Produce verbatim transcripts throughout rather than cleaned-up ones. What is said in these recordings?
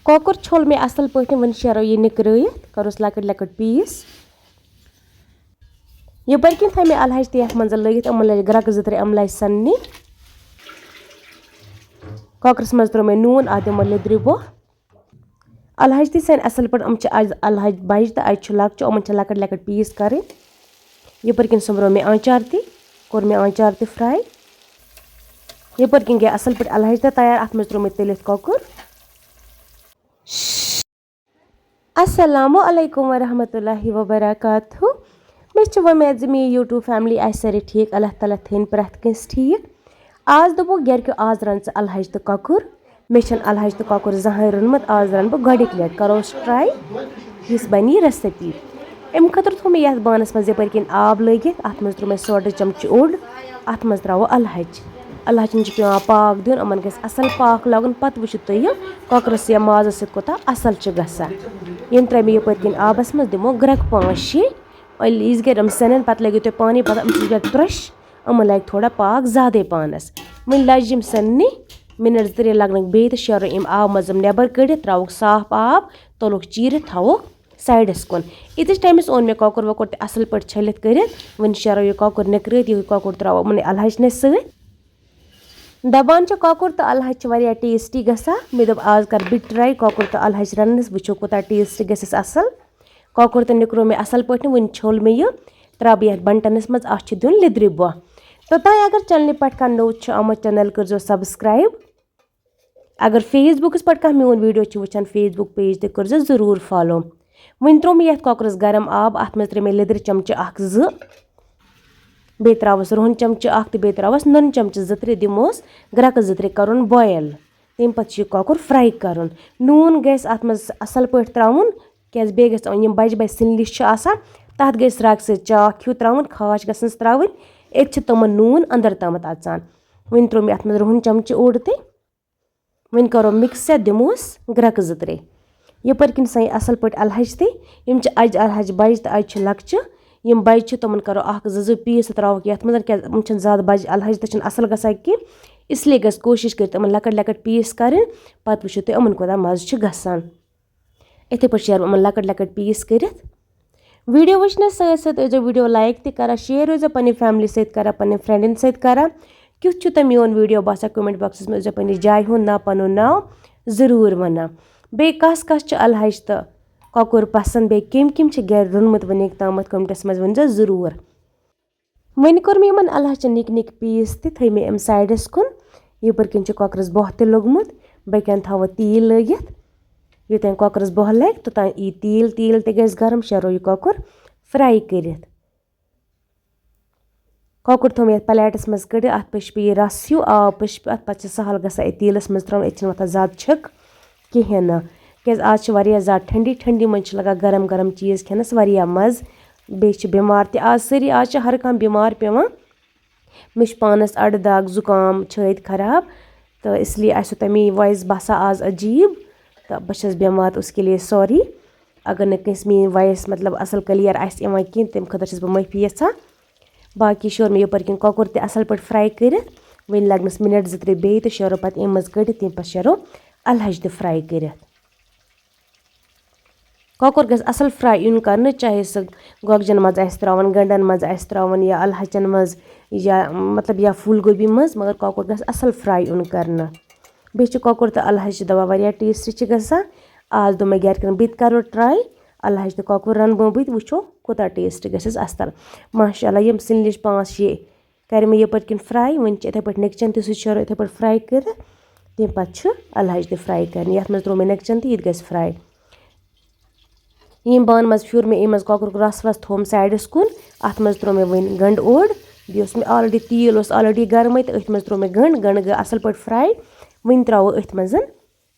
کۄکُر چھوٚل مےٚ اَصٕل پٲٹھۍ، وۄنۍ شیرو یہِ نِکرٲیِتھ، کَروس لۄکٕٹۍ لۄکٕٹۍ پیٖس۔ یَپٲرۍ کِنۍ تھٲے مےٚ اَلہٕ ہَچہِ تہِ یَتھ منٛز لٲگِتھ، یِمَن لَجہِ گرٛٮ۪کہٕ زٕ ترٛےٚ، یِم لَجہِ سَننہِ۔ کۄکرَس منٛز ترٛوو مےٚ نوٗن، اَتھ دِمو لیٚدرِ بوٚہ۔ اَلہٕ ہَچہِ تہِ سَنہِ اَصٕل پٲٹھۍ، یِم چھِ اَز اَلہٕ ہَچہِ بَجہِ تہٕ اَجہِ چھِ لۄکچہِ، یِمَن چھِ لۄکٕٹۍ لۄکٕٹۍ پیٖس کَرٕنۍ۔ یَپٲرۍ کِنۍ سوٚمبرو مےٚ آنٛچار تہِ، کوٚر مےٚ آنٛچار تہِ fry۔ یَپٲرۍ کِنۍ گٔے اَصٕل پٲٹھۍ اَلہٕ ہَچہِ تہِ تیار، اَتھ منٛز ترٛوو مےٚ تٔلِتھ کۄکُر۔ السلام علیکم ورحمۃ اللہ وبرکاتہ۔ مےٚ چھِ وۄمید زِ میٛٲنۍ YouTube family آسہِ سٲرٕے ٹھیٖک۔ اللہ تعالیٰ تھٲیِن پرٛٮ۪تھ کٲنٛسہِ ٹھیٖک۔ آز دوٚپُکھ گَرِکیو، آز رَن ژٕ اَلہٕ ہَچہِ تہٕ کۄکُر۔ مےٚ چھَنہٕ اَلہٕ ہَچہِ تہٕ کۄکُر زانٛہہ ہٕے روٚنمُت، آز رَنہٕ بہٕ گۄڈٕنِکۍ لَٹہِ، کَروس try، یِژھ بَنہِ یہِ recipe۔ اَمہِ خٲطرٕ تھوٚو مےٚ یَتھ بانَس منٛز یَپٲرۍ کِنۍ آب لٲگِتھ، اَتھ منٛز ترٛوو مےٚ سوڈٕ چمچہٕ اوٚڑ، اَتھ منٛز ترٛاوو اَلہٕ ہَچہِ۔ اَلہٕ ہَچَن چھِ پٮ۪وان پاکھ دیُن، یِمَن گژھِ اَصٕل پاکھ لَگُن، پَتہٕ وٕچھِو تُہۍ یہِ کۄکرَس یا مازَس سۭتۍ کوٗتاہ اَصٕل چھِ گژھان۔ یِم ترٛٲے مےٚ یَپٲرۍ کِنۍ آبَس منٛز، دِمو گرٛٮ۪کہٕ پانٛژھ شےٚ۔ ییٚلہِ یِژھ گرِ یِم سٮ۪نَن، پَتہٕ لٲگِو تُہۍ پانَے پَتہ، یِم چھِ گرِ ترٛوٚش، یِمَن لَگہِ تھوڑا پاکھ زیادَے پانَس۔ وۄنۍ لَجہِ یِم سٮ۪ننہِ، مِنَٹ زٕ ترٛےٚ لَگنَکھ بیٚیہِ تہٕ شیرو یِم آب منٛز یِم نٮ۪بَر کٔڑِتھ، ترٛاوُکھ صاف آب، تُلُکھ چیٖرِتھ، تھاوُکھ sideَس کُن۔ ییٖتِس timeَس اوٚن مےٚ کۄکُر وۄکُر تہِ اَصٕل پٲٹھۍ چھٔلِتھ کٔرِتھ، وۄنۍ شیرو یہِ کۄکُر نِکرٲیِتھ، یِہوٚے کۄکُر ترٛاوو یِمَنٕے اَلہٕ ہَچنَے سۭتۍ۔ دَپان چھِ کۄکُر تہٕ اَلہٕ ہَچہِ چھِ واریاہ tasty گژھان۔ مےٚ دوٚپ آز کَرٕ بہٕ تہِ try کۄکُر تہٕ اَلہٕ ہَچہِ رَننَس، وٕچھو کوٗتاہ tasty گژھٮ۪س اَصٕل۔ کۄکُر تہٕ نِکرو مےٚ اَصٕل پٲٹھۍ، وۄنۍ چھوٚل مےٚ یہِ، ترٛاوٕ بہٕ یَتھ بَنٹَنَس منٛز، اَتھ چھِ دیُن لیٚدرِ بوٚہ۔ توٚتام اگر channelہِ پٮ۪ٹھ کانٛہہ نوٚو چھُ آمُت، channel کٔرۍزیو subscribe۔ اگر Facebookَس پٮ۪ٹھ کانٛہہ میون video چھُ وٕچھان، Facebook page تہِ کٔرۍزیو ضروٗر follow۔ وۄنۍ ترٛوو مےٚ یَتھ کۄکرَس گرم آب، اَتھ منٛز ترٛٲے مےٚ لیٚدرِ چمچہٕ اَکھ زٕ، بیٚیہِ ترٛاوَس رُہَن چمچہٕ اَکھ تہٕ بیٚیہِ ترٛاوَس نُن چمچہٕ زٕ ترٛےٚ، دِموس گرٛٮ۪کہٕ زٕ ترٛےٚ کَرُن boil۔ تَمہِ پَتہٕ چھُ یہِ کۄکُر fry کَرُن۔ نوٗن گژھِ اَتھ منٛز اَصٕل پٲٹھۍ ترٛاوُن، کیٛازِ بیٚیہِ گژھِ یِم بَجہِ بَجہِ سِنۍ لِش چھِ آسان، تَتھ گژھِ سرٛکہِ سۭتۍ چاکھ ہیوٗ ترٛاوٕنۍ، خاش گژھنَس ترٛاوٕنۍ۔ أتۍ چھِ تِمَن نوٗن أنٛدر تامَتھ اَژان۔ وۄنۍ ترٛوو مےٚ اَتھ منٛز رُہَن چمچہٕ اوٚڑ تہِ۔ وۄنۍ کَرو mix یَتھ، دِموس گرٛٮ۪کہٕ زٕ ترٛےٚ۔ یَپٲرۍ کِنۍ سَنہِ اَصٕل پٲٹھۍ اَلہٕ ہَچہِ تہِ۔ یِم چھِ اَجہِ اَلہٕ ہَچہِ بَجہِ تہٕ اَجہِ چھِ لۄکچہِ۔ یِم بَجہِ چھِ، تِمَن کَرو اَکھ زٕ زٕ piece تہٕ ترٛاوَکھ یَتھ منٛز، کیٛازِ یِم چھِنہٕ زیادٕ بَجہِ اَلہٕ ہَچہِ تہٕ چھِنہٕ اَصٕل گژھان کینٛہہ۔ اِسلیے گژھِ کوٗشِش کٔرِتھ یِمَن لۄکٕٹۍ لۄکٕٹۍ piece کَرٕنۍ، پَتہٕ وٕچھِو تُہۍ یِمَن کوٗتاہ مَزٕ چھُ گژھان۔ یِتھَے پٲٹھۍ شیرٕ بہٕ یِمَن لۄکٕٹۍ لۄکٕٹۍ piece کٔرِتھ۔ Video وٕچھنَس سۭتۍ سۭتۍ ٲسۍزیو video like تہِ کَران، share ٲسۍزیو پنٛنہِ family سۭتۍ کَران، پنٛنٮ۪ن friendَن سۭتۍ کَران۔ کیُتھ چھُ تۄہہِ میون video باسان؟ Comment boxَس منٛز ٲسۍزیو پنٛنِس جایہِ ہُنٛد ناو، پَنُن ناو ضروٗر وَنان۔ بیٚیہِ کَس کَس چھِ اَلہٕ ہَچہِ تہٕ کۄکُر پَسنٛد، بیٚیہِ کٔمۍ کٔمۍ چھِ گَرِ روٚنمُت وٕنیُک تامَتھ، commentَس منٛز ؤنۍزیو ضروٗر۔ وۄنۍ کوٚر مےٚ یِمَن اَلہٕ ہَچَن نِکۍ نِکۍ piece تہِ، تھٲے مےٚ یِم sideَس کُن۔ یَپٲرۍ کِنۍ چھُ کۄکرَس بوٚہ تہِ لوٚگمُت، بہٕ کٮ۪ن تھاوو تیٖل لٲگِتھ۔ یوٚتام کۄکرَس بوٚہ لَگہِ، توٚتام یی تیٖل، تیٖل تہِ گژھِ گرم، شیرو یہِ کۄکُر fry کٔرِتھ۔ کۄکُر تھوٚو مےٚ یَتھ plate منٛز کٔڑِتھ، اَتھ پٮ۪ٹھ چھُ پیٚیہِ رَس ہیوٗ، آب پٮ۪ٹھ چھُ، اَتھ پَتہٕ چھِ سَہَل گژھان یہِ تیٖلَس منٛز ترٛاوُن، ییٚتہِ چھِنہٕ وۄتھان زیادٕ چھِکھ کِہیٖنۍ نہٕ، کیٛازِ آز چھِ واریاہ زیادٕ ٹھنٛڈی، ٹھنٛڈی منٛز چھِ لَگان گرم گرم چیٖز کھٮ۪نَس واریاہ مَزٕ۔ بیٚیہِ چھِ بٮ۪مار تہِ آز سٲری، آز چھِ ہر کانٛہہ بٮ۪مار پٮ۪وان۔ مےٚ چھُ پانَس اَڑٕ دَگ، زُکام، چھٲتۍ خراب، تہٕ اِسلیے آسیو تۄہہِ میٛٲنۍ voice باسان آز عجیٖب، تہٕ بہٕ چھَس بٮ۪مار، اس کے لیے sorry۔ اگر نہٕ کٲنٛسہِ میٛٲنۍ voice مطلب اَصٕل clear آسہِ یِوان کِہیٖنۍ، تَمہِ خٲطرٕ چھَس بہٕ معٲفی یَژھان۔ باقٕے شوٗر مےٚ یَپٲرۍ کِنۍ کۄکُر تہِ اَصٕل پٲٹھۍ fry کٔرِتھ، وۄنۍ لَگنَس minute زٕ ترٛےٚ بیٚیہِ تہٕ شیرو پَتہٕ اَمہِ منٛز کٔڑِتھ، تَمہِ پَتہٕ شیرو اَلہٕ ہَچہِ تہِ fry کٔرِتھ۔ کۄکُر گژھِ اَصٕل fry یُن کَرنہٕ، چاہے سُہ گۄگجَن منٛز آسہِ ترٛاوُن، گَنٛڈَن منٛز آسہِ ترٛاوُن یا اَلہٕ ہَچَن منٛز یا مطلب یا پھوٗل گوبی منٛز، مگر کۄکُر گژھِ اَصٕل fry یُن کَرنہٕ۔ بیٚیہِ چھِ کۄکُر تہٕ اَلہٕ ہَچہِ دَپان واریاہ tasty چھِ گژھان۔ آز دوٚپ مےٚ گَرِکٮ۪ن بہٕ تہِ کَرو try، اَلہٕ ہَچہِ تہٕ کۄکُر رَنہٕ بہٕ، بہٕ تہِ وٕچھو کوٗتاہ taste گژھٮ۪س اَصٕل۔ ماشاء اللہ، یِم سِنۍ لِش پانٛژھ شےٚ کَرِ مےٚ یَپٲرۍ کِنۍ fry، وٕنہِ چھِ یِتھَے پٲٹھۍ نِکچَن تہِ سُہ تہِ شیرو یِتھَے پٲٹھۍ fry کٔرِتھ، تَمہِ پَتہٕ چھُ اَلہٕ ہَچہِ تہِ fry کَرٕنۍ۔ یَتھ منٛز ترٛوو مےٚ نِکچَن تہٕ یہِ تہِ گژھِ fry۔ ییٚمہِ بانہٕ منٛز پھیُر مےٚ، اَمہِ منٛز کۄکرُک رَس وَس تھوٚوُم sideَس کُن، اَتھ منٛز ترٛوو مےٚ وۄنۍ گَنٛڈٕ اوٚڑ، بیٚیہِ اوس مےٚ already تیٖل اوس already گرمٕے تہٕ أتھۍ منٛز ترٛوو مےٚ گَنٛڈٕ، گَنٛڈٕ گٔے اَصٕل پٲٹھۍ fry۔ وۄنۍ ترٛاوو أتھۍ منٛز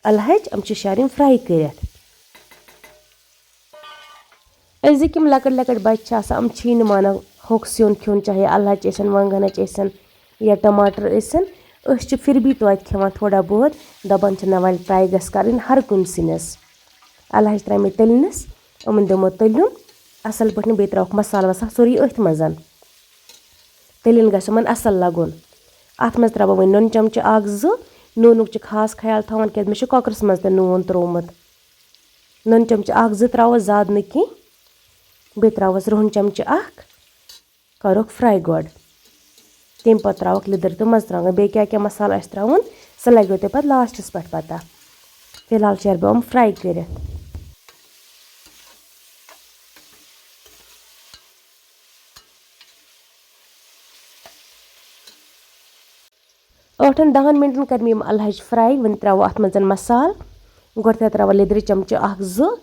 اَلہٕ ہَچہِ، یِم چھِ شیرٕنۍ fry کٔرِتھ۔ أزِکۍ یِم لۄکٕٹۍ لۄکٕٹۍ بَچہِ چھِ آسان، یِم چھی نہٕ مانان ہوٚکھ سیُن کھیوٚن، چاہے اَلہٕ ہَچہِ ٲسِن، وانٛگَن ہَچہِ ٲسِن یا ٹماٹر ٲسِن۔ أسۍ چھِ پھر بھی توتہِ کھٮ۪وان تھوڑا بہت، دَپان چھِ نہ وَلہٕ try گژھِ کَرٕنۍ ہر کُنہِ سِنِس۔ اَلہٕ ہَچہِ ترٛایہِ مےٚ تٔلنِس، یِمَن دِمو تٔلیُن اَصٕل پٲٹھۍ، بیٚیہِ ترٛاوَکھ مصالہٕ وصالہٕ سورُے أتھۍ منٛز۔ تٔلیُن گژھِ یِمَن اَصٕل لَگُن۔ اَتھ منٛز ترٛاوٕ بہٕ وۄنۍ نُن چمچہٕ اَکھ زٕ۔ نوٗنُک چھُ خاص خیال تھاوُن، کیٛازِ مےٚ چھُ کۄکرَس منٛز تہِ نوٗن ترٛوومُت۔ نُن چمچہٕ اکھ زٕ ترٛاوَس، زیادٕ نہٕ کینٛہہ۔ بیٚیہِ ترٛاوَس رُہن چمچہٕ اکھ، کَرُکھ fry گۄڈٕ۔ تَمہِ پَتہٕ ترٛاوَکھ لیٚدٕر تہٕ مَرژٕوانٛگَن۔ بیٚیہِ کیٛاہ کیٛاہ مصالہٕ آسہِ ترٛاوُن، سُہ لَگیو تۄہہِ پَتہٕ لاسٹَس پٮ۪ٹھ پَتہ۔ فِلحال شیرٕ بہٕ یِم fry کٔرِتھ۔ ٲٹھن دَہَن مِنٹَن کَرِ مےٚ یِم اَلہٕ ہَچہِ fry۔ وۄنۍ ترٛاوو اَتھ منٛز مصالہٕ۔ گۄڈٕ ترٛاوو لیٚدرِ چمچہٕ اَکھ زٕ،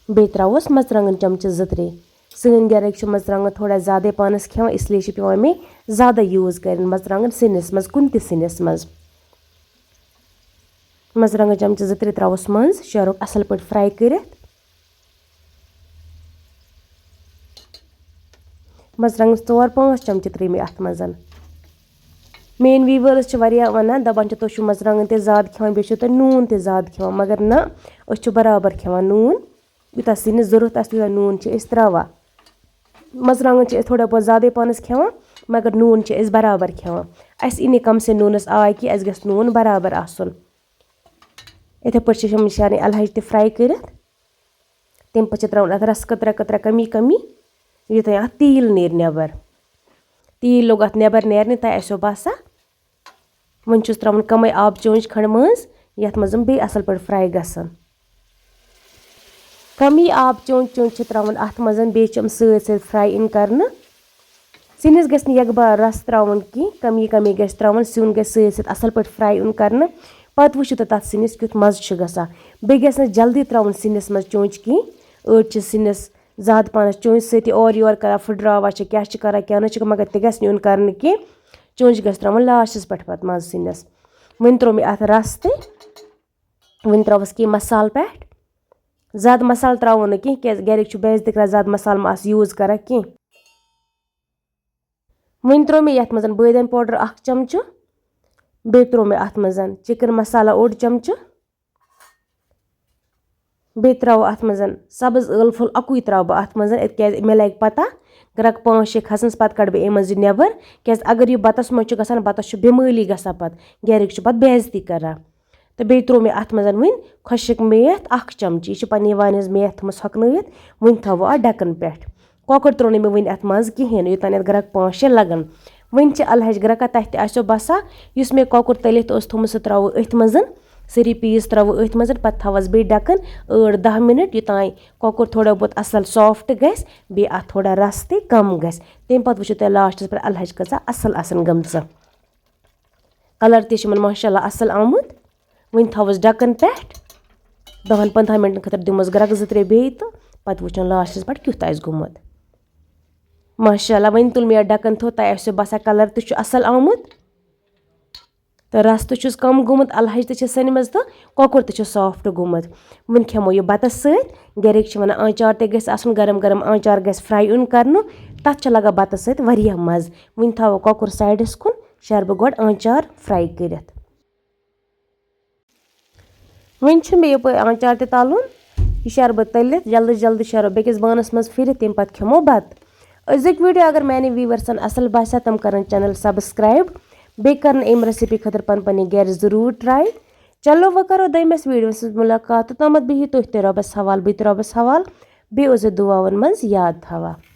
بیٚیہِ ترٛاووس مَرژٕوانٛگَن چمچہٕ زٕ ترٛےٚ۔ سٲنۍ گَرِکۍ چھِ مَرژٕوانٛگَن تھوڑا زیادَے پانَس کھٮ۪وان، اس لیے چھِ پٮ۪وان مےٚ زیادَے use کَرٕنۍ مَرژٕوانٛگَن سِنِس منٛز، کُنہِ تہِ سِنِس منٛز۔ مَرژٕوانٛگَن چمچہٕ زٕ ترٛےٚ ترٛاووس منٛز، شیرُک اَصٕل پٲٹھۍ fry کٔرِتھ۔ مَرژٕوانٛگنَس ژور پانٛژھ چمچہٕ ترٛٲے مےٚ اَتھ منٛز۔ میٛٲنۍ viewers چھِ واریاہ وَنان، دَپان چھِ، "تُہۍ چھِو مَرژٕوانٛگَن تہِ زیادٕ کھٮ۪وان، بیٚیہِ چھِو تُہۍ نوٗن تہِ زیادٕ کھٮ۪وان"، مگر نہ، أسۍ چھِ برابر کھٮ۪وان نوٗن۔ یوٗتاہ سِنِس ضوٚرَتھ آسہِ، تیوٗتاہ نوٗن چھِ أسۍ ترٛاوان۔ مَرژٕوانٛگَن چھِ أسۍ تھوڑا بہت زیادَے پانَس کھٮ۪وان، مگر نوٗن چھِ أسۍ برابر کھٮ۪وان۔ اَسہِ یی نہٕ کَم سے نوٗنَس آے کینٛہہ، اَسہِ گژھِ نوٗن برابر آسُن۔ یِتھَے پٲٹھۍ چھِ یِم شیرٕنۍ اَلہٕ ہَچہِ تہِ fry کٔرِتھ۔ تَمہِ پَتہٕ چھِ ترٛاوُن اَتھ رَس قطرہ قطرہ، کَمی کَمی، یوٚتام اَتھ تیٖل نیرِ نٮ۪بَر۔ تیٖل لوٚگ اَتھ نٮ۪بَر نیرنہِ، تۄہہِ آسیو باسان۔ وۄنۍ چھُس ترٛاوُن کَمٕے آب چونٛچہِ کھنٛڈ منٛز، یَتھ منٛز یِم بیٚیہِ اَصٕل پٲٹھۍ fry گژھن۔ کَمی آب چونٛچہِ چونٛچہِ چھِ ترٛاوُن اَتھ منٛز، بیٚیہِ چھِ یِم سۭتۍ سۭتۍ fry یِن کَرنہٕ۔ سِنِس گژھِ نہٕ یَکبار رَس ترٛاوُن کینٛہہ، کَمی کَمی گژھِ ترٛاوُن، سیُن گژھِ سۭتۍ سۭتۍ اَصٕل پٲٹھۍ fry یُن کَرنہٕ۔ پَتہٕ وٕچھِو تُہۍ تَتھ سِنِس کیُتھ مَزٕ چھُ گژھان۔ بیٚیہِ گژھِ نہٕ جلدی ترٛاوُن سِنِس منٛز چونٛچہِ کینٛہہ، أڑۍ چھِ سِنِس زیادٕ پَہنَس چونٛچہِ سۭتی اورٕ یورٕ کَران، پھٕٹراوان چھِ، کیٛاہ چھِ کَران، کیٛاہ نہٕ چھِ، مگر تہِ گژھِ نہٕ یُن کَرنہٕ کینٛہہ۔ چونٛچہِ گژھِ ترٛاوُن لاسٹَس پٮ۪ٹھ پَتہٕ مَزٕ سِنِس۔ وۄنۍ ترٛوو مےٚ اَتھ رَس تہِ، وۄنۍ ترٛاوَس کینٛہہ مصالہٕ پٮ۪ٹھ۔ زیادٕ مصالہٕ ترٛاوو نہٕ کینٛہہ، کیٛازِ گَرِکۍ چھِ بے عزتی کَران، زیادٕ مصالہٕ ما آسہٕ use کَران کینٛہہ۔ وۄنۍ ترٛوو مےٚ یَتھ منٛز بٲدیان powder اَکھ چمچہٕ، بیٚیہِ ترٛوو مےٚ اَتھ منٛز chicken مصالہ اوٚڑ چمچہٕ، بیٚیہِ ترٛاوو اَتھ منٛز سبٕز ٲلہٕ پھوٚل اَکُے ترٛاوٕ بہٕ اَتھ منٛز، کیٛازِ مےٚ لَگہِ پَتہ گرٛٮ۪کہٕ پانٛژھ شےٚ کھَسنَس، پَتہٕ کَڑٕ بہٕ اَمہِ منٛز یہِ نٮ۪بَر، کیٛازِ اگر یہِ بَتَس منٛز چھُ گژھان، بَتَس چھُ بٮ۪مٲلی گژھان پَتہٕ، گَرِکۍ چھِ پَتہٕ بے عزتی کَران۔ تہٕ بیٚیہِ ترٛوو مےٚ اَتھ منٛز وۄنۍ خۄشِک میتھ اَکھ چمچہٕ، یہِ چھِ پنٛنہِ وانہِ ہٕنٛز میتھ تھٲومٕژ ہۄکھنٲوِتھ، وۄنۍ تھاوو اَتھ ڈَکَن پٮ۪ٹھ۔ کۄکُر ترٛوو نہٕ مےٚ وٕنہِ اَتھ منٛز کِہیٖنۍ، یوٚتام اَتھ گرٛٮ۪کہٕ پانٛژھ شےٚ لَگَن۔ وٕنہِ چھِ اَلہٕ ہَچہِ گرٛٮ۪کہٕ، تۄہہِ تہِ آسیو باسان، یُس مےٚ کۄکُر تٔلِتھ اوس تھوٚمُت، سُہ ترٛاوو أتھۍ منٛز، سٲری piece ترٛاوو أتھۍ منٛز، پَتہٕ تھاوَس بیٚیہِ ڈَکَن ٲٹھ دَہ مِنَٹ، یوٚتام کۄکُر تھوڑا بہت اَصٕل soft گژھِ، بیٚیہِ اَتھ تھوڑا رَس تہِ کَم گژھِ۔ تَمہِ پَتہٕ وٕچھِو تُہۍ لاسٹَس پٮ۪ٹھ اَلہٕ ہَچہِ کۭژاہ اَصٕل آسَن گٔمژٕ۔ Colour تہِ چھِ یِمَن ماشاء اللہ اَصٕل آمُت۔ وۄنۍ تھاووس ڈَکَن پٮ۪ٹھ، دَہَن پنٛدہَن مِنٹَن خٲطرٕ دِموس گرٛٮ۪کہٕ زٕ ترٛےٚ بیٚیہِ تہٕ پَتہٕ وٕچھُن لاسٹَس پٮ۪ٹھ کیُتھ آسہِ گوٚمُت۔ ماشاء اللہ، وۄنۍ تُل مےٚ یَتھ ڈَکَن تھوٚد، تۄہہِ آسیو باسان colour تہِ چھُ اَصٕل آمُت۔ تہٕ رَس تہِ چھُس کَم گوٚمُت، اَلہٕ ہَچہِ تہِ چھِ سٮ۪نِمٕژ تہٕ کۄکُر تہِ چھُ soft گوٚمُت۔ وۄنۍ کھٮ۪مو یہِ بَتَس سۭتۍ۔ گَرِکۍ چھِ وَنان، آنٛچار تہِ گژھِ آسُن گرم گرم، آنٛچار گژھِ fry یُن کَرنہٕ، تَتھ چھِ لَگان بَتَس سۭتۍ واریاہ مَزٕ۔ وۄنۍ تھاوو کۄکُر sideس کُن، شیرٕ بہٕ گۄڈٕ آنٛچار fry کٔرِتھ۔ وۄنۍ چھُ مےٚ یَپٲرۍ آنٛچار تہِ تَلُن، یہِ شیرٕ بہٕ تٔلِتھ، جلدی جلدی شیرو بیٚکِس بانَس منٛز پھِرِتھ، تَمہِ پَتہٕ کھٮ۪مو بَتہٕ۔ أزیُک video اگر میانٮ۪ن viewersن اَصٕل باسیٛو، تِم کَرَن channel subscribe، بیٚیہِ کَرَن اَمہِ recipe خٲطرٕ پَنٕنۍ پَنٕنۍ گَرِ ضروٗر try۔ چلو، وۄنۍ کَرو دوٚیمِس videoس منٛز مُلاقات، توٚتامَتھ بِہِو تُہۍ تہِ رۄبَس حوال، بہٕ تہِ رۄبَس حوال، بیٚیہِ اوس یہِ دُعاوَن منٛز یاد تھاوان۔